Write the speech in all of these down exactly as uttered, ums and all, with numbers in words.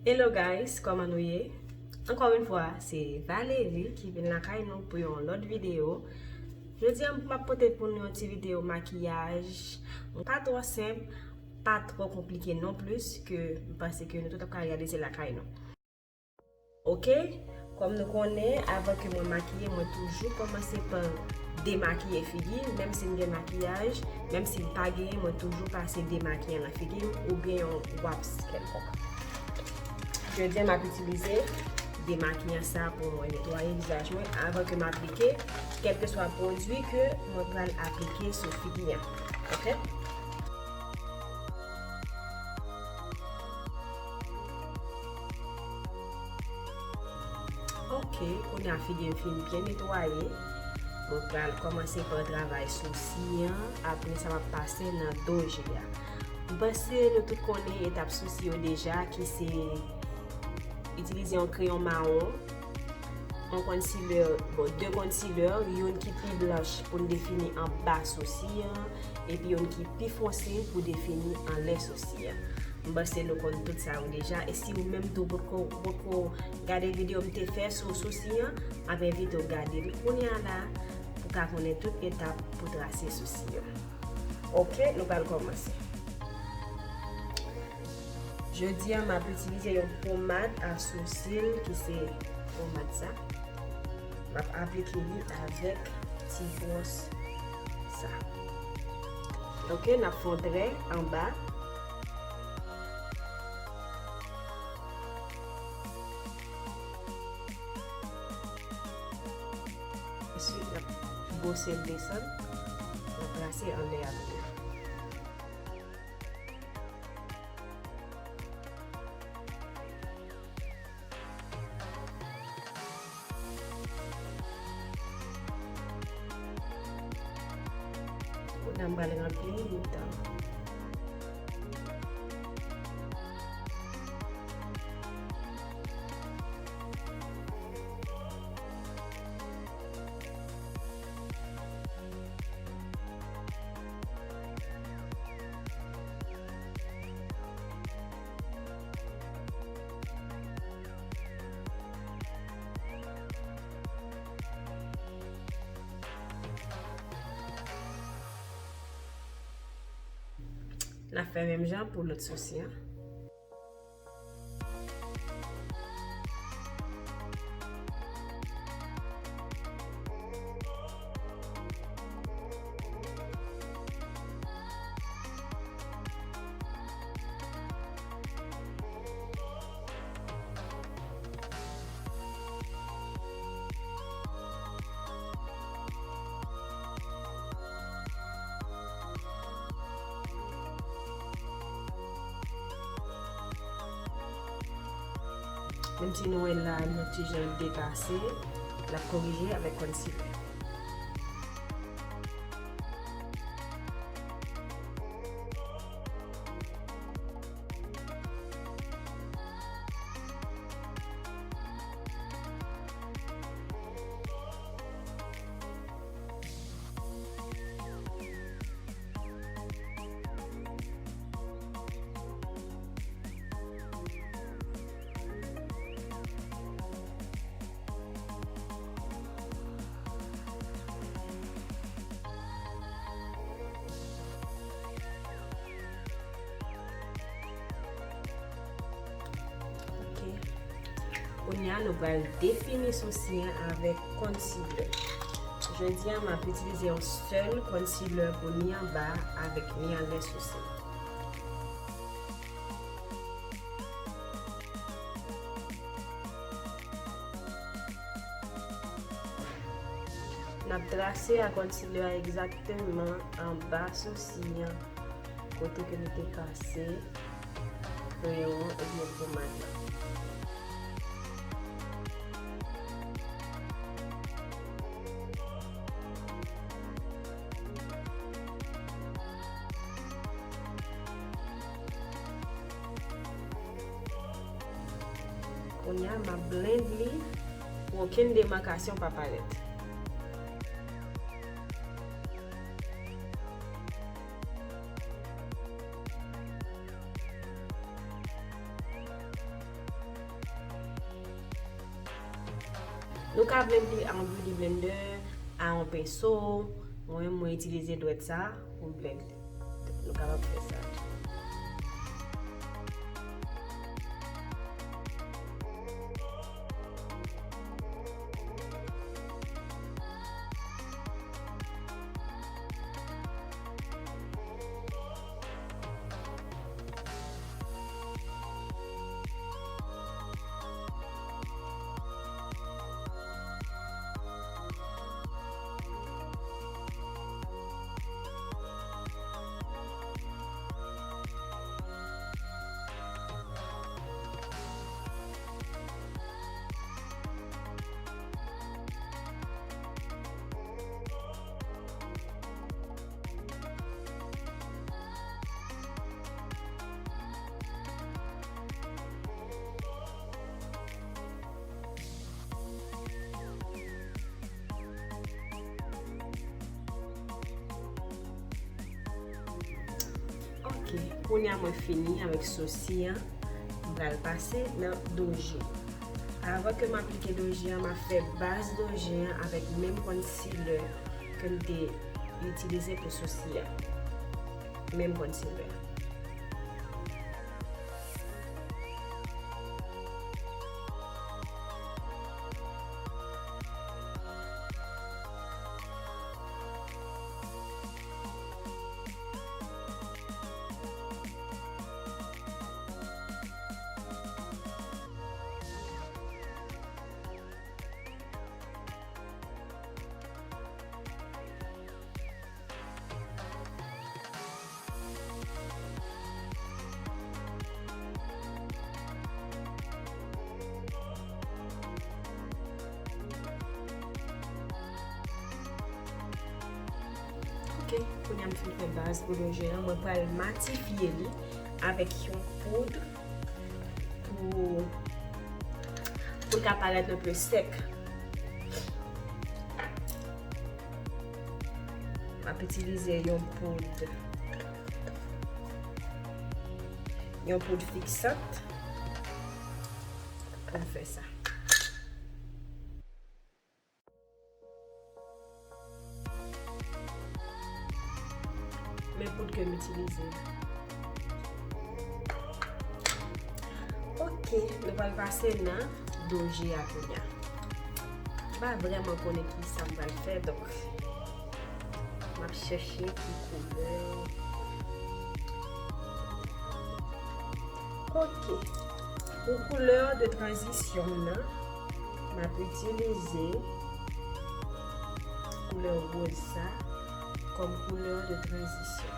Hello guys, kòman nou ye? Ankò yon fwa, se Valerie ki vin lakay nou pou yon lòt videyo. Jodi a, m ap pote pou nou yon ti videyo makiyaj. Pa twò senp, pa twò konplike non plis, ke m panse ke nou tout ap ka reyalize lakay nou. Oke? Kòm nou konnen, avan ke mwen makiye, mwen toujou kòmanse pa demakiye figi m, menm si m gen makiyaj, menm si m pa genyen, mwen toujou pase demakiyan nan figi m oubyen yon wòps kèlkonk. Jodi a, m ap itilize demakiyan sa pou mwen netwaye vizaj mwen avan ke m aplike kèlkeswa pwodui ke mwen pral aplike sou figi an. Oke? Oke, kounye a figi m fin byen netwaye. Mwen pral kòmanse pa travay sousi an, apre sa m ap pase nan do je a. M panse nou tout konnen etap sousi yo deja, ki se itilize yon kreyon mawon, yon concealer, bon, de concealer, youn ki pi blanch pou n defini anba sousi an, epi youn ki pi fonse pou defini anlè sousi an. M panse nou konn tout sa yo deja, e si ou menm tou potko, potko gade videyo m te fè sou sousi an, m ap envite w gade l kounye a la pou w ka konnen tout etap pou trase sousi an. Oke, nou pral kòmanse. Jodi a, m ap itilize yon pomad a sousi ki se pomad sa. M ap aplike li avèk ti bwòs sa. Oke, n ap fè yon trè anba. Answit, n ap bwose l desann. N ap trase anlè a tou. Kounye a m pral ranpli mitan. N ap fè menm jan pou lòt sousi an. Menm si nou wè la, li yon ti jan depase, n ap korije avèk concealer. Oke. Kounye a, nou pral defini sousi an avèk concealer. Jodi a, m ap itilize yon sèl concealer pou ni anba avèk ni anlè sousi. N ap trase a concealer a egzakteman anba sousi an, kote ke nou te pase kreyon oubyen pomad la. Kounye a, m ap blend li pou okenn demakasyon pa parèt. Nou ka blende a yon beauty blender, a yon penso. Mwen, mwen itilize dwèt sa pou blende. Nou kapab fè sa tou. Ok, kounye a mwen fini avèk sosi an, m pral pase nan doji. Avan ke m aplike doji an, m ap fè baz doji an avèk menm concealer ke m te itilize pou sosi an. Menm concealer. Ok, kounye a m fin fè baz pou doji an, mwen pral matifye li avèk yon poud pou, pou l ka parèt un peu sec. M ap itilize yon poud, yon poud fiksant pou m fè sa. Men poud ke m itilize. Ok, nou pral pase nan doji a kounye a. M pa vrèman konnen ki sa m pral fè, donk m ap chèche ki koulè. Ok, pou koulè de tranzisyon nan, m ap itilize koulè wòz sa kòm koulè de tranzisyon.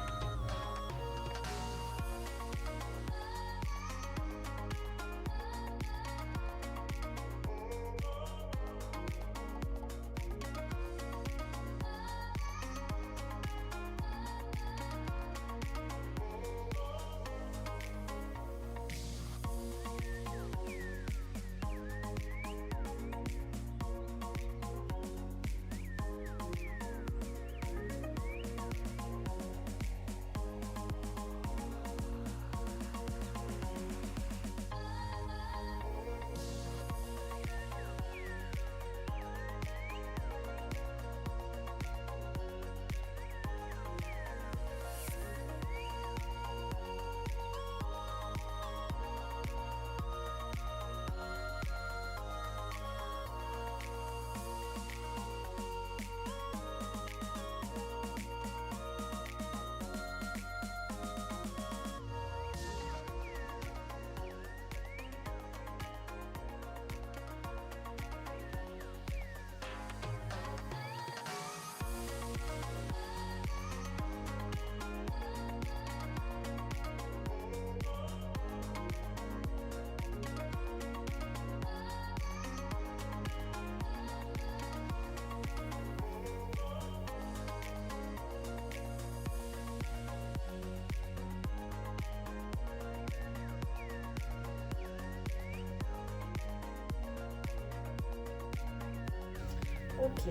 Ok.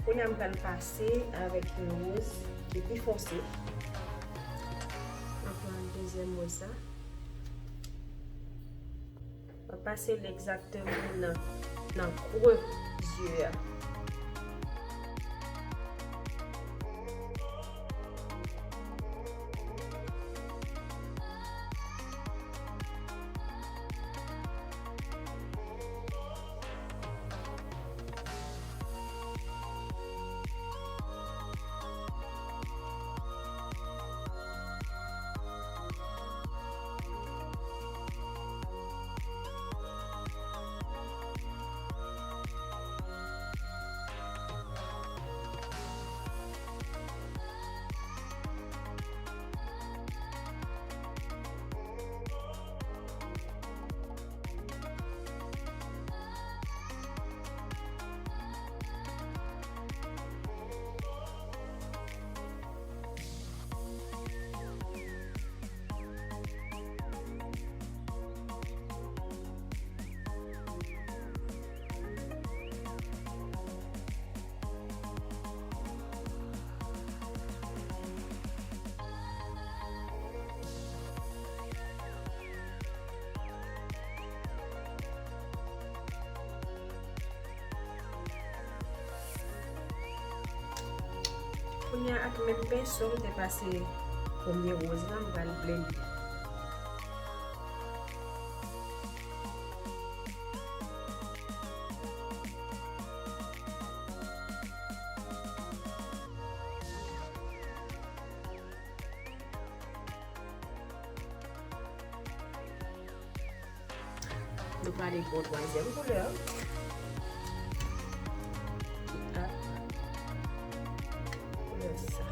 Kounye a m pral pase avèk yon wòz ki pi fonse. M ap pran dezyèm wòz la. M ap pase l egzakteman nan nan kre zye a. Kounye a, ak menm penso m te pase premye woz la, m pral blende. Nou prale pou yon twazyèm koulè. Ki ap koulè sa.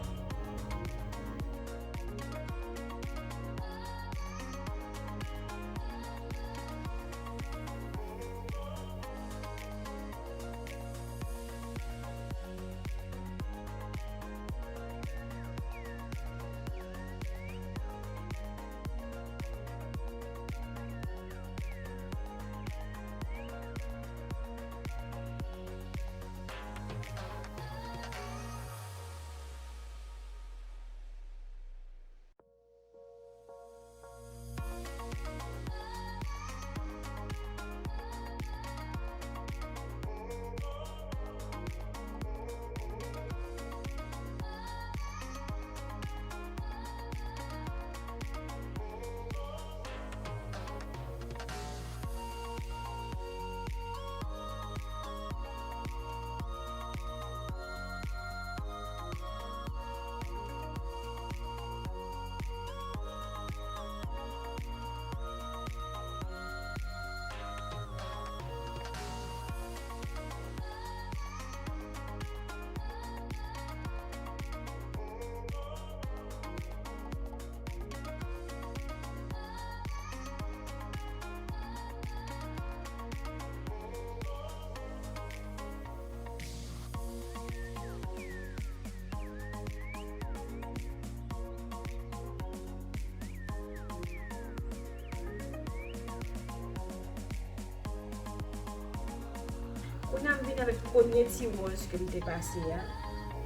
Kounye a m vini avèk premye ti woz ke m te pase a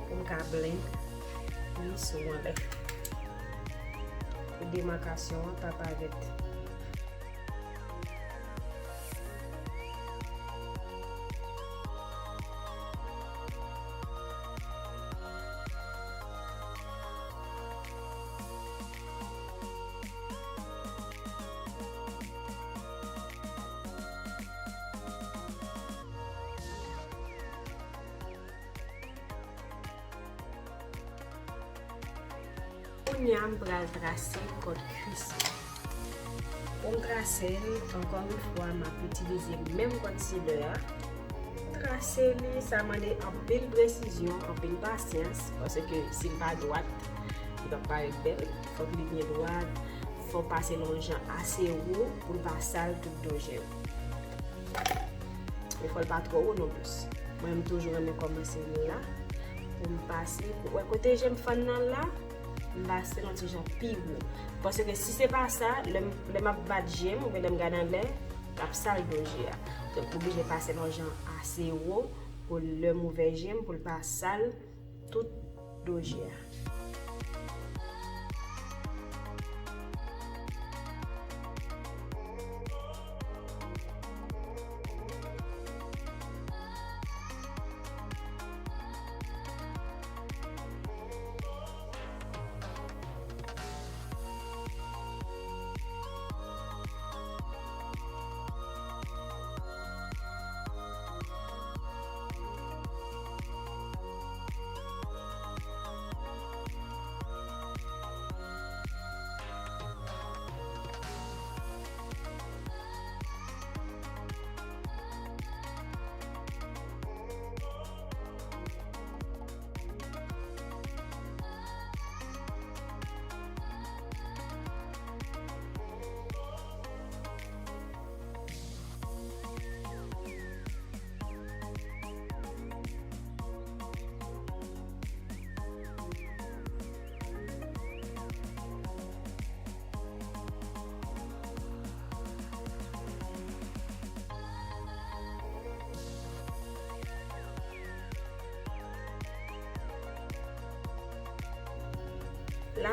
pou m ka blend li sou anlè. Pou demakasyon an pa parèt. Kounye a, m pral trase kòt kwis la. Pou m trase l, ankò yon fwa, m ap itilize menm kònsilè a. Trase li, sa mande anpil presizyon, anpil pasyans, paske si l pa dwat, li p ap parèt bèl. Fòk li byen dwat, fò w pase l yon jan ase wo pou l pa sal tout do je w. Men fò l pa twò wo non plis. Mwen, m toujou renmen kòmanse la. Pou m pase, wè kote je m fann nan la, m pase l yon ti jan pi wo. Paske si se pa sa, lè m, lè m ap bat je m, oubyen lè m gade anlè, l ap sal do je a. Donk, m oblije pase l yon jan ase wo pou lè m ouvè je m, pou l pa sal tout do je a.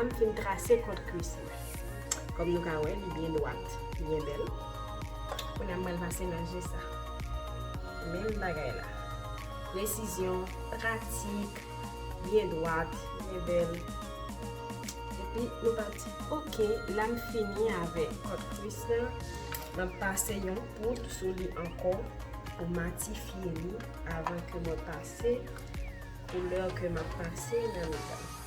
M fin trase kòt kwis mwen. Kòm nou ka wè, li byen dwat, byen bèl. Kounye a m pral pase nan je sa. Menm bagay la. Presizyon, pratik, byen dwat, byen bèl. Epi nou pati. Ok, la m fini avèk kòt kwis la. M ap pase yon poud sou li ankò pou matifye li avan ke mwen pase koulè ke m ap pase nan mitan.